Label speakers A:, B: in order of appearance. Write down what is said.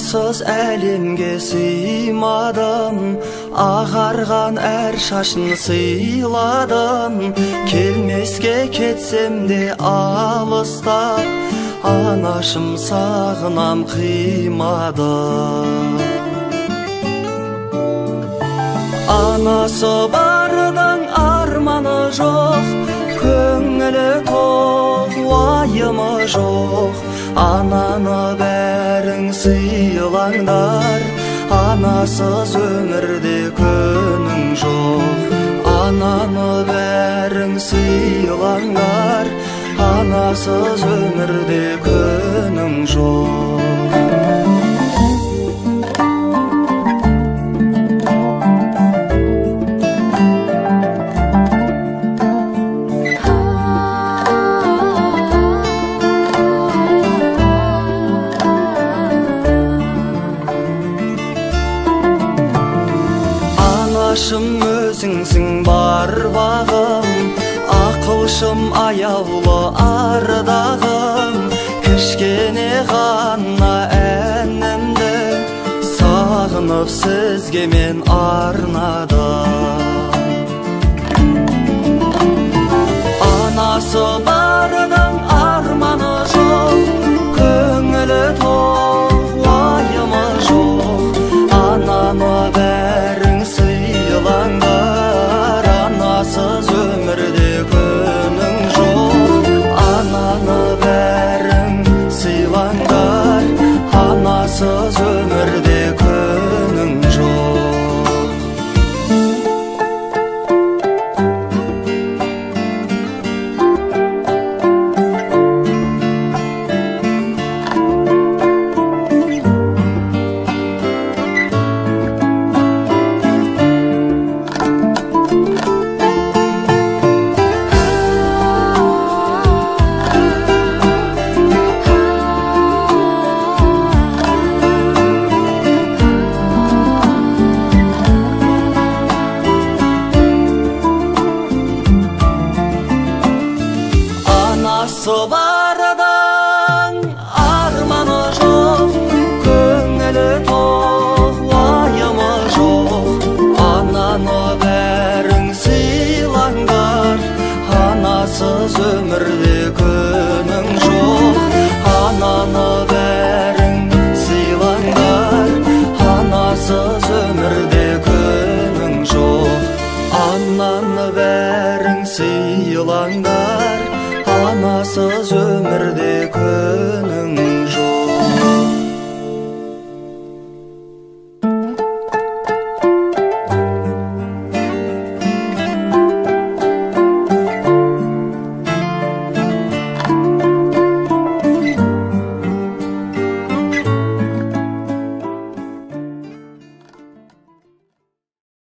A: Анамсыз әлемге сыймадым, ағарған әр шашын сыйладым. Келмеске кетсем де алыстап, анашым сағынам қимадым. Анасы бардың арманы жоқ, көңілі тоқ, уайымы жоқ. Ананы бәрің сыйлаңдар, анасыз өмірде күнің жоқ. Ананы бәрің сыйлаңдар, анасыз өмірде күнің жоқ. Анашым өзіңсің бар бағым, ақылшым аяулы ардағым. Кішкене ғана әнімді сағынып сізге мен арнадым. Анасы бардың арманы жоқ, көңілі тоқ, уайымы жоқ. Ананы бәрің сыйлаңдар, анасыз өмірде күнің жоқ. Ананы бәрің сыйлаңдар, анасыз өмірде күнің жоқ. Анасы бардың арманы жоқ, көңілі тоқ, уайымы жоқ. Ананы бәрің сыйлаңдар, анасыз өмірде күнің жоқ. Ананы бәрің сыйлаңдар, анасыз өмірде күнің жоқ. Ананы бәрің сыйлаңдар, анасыз өмірде күн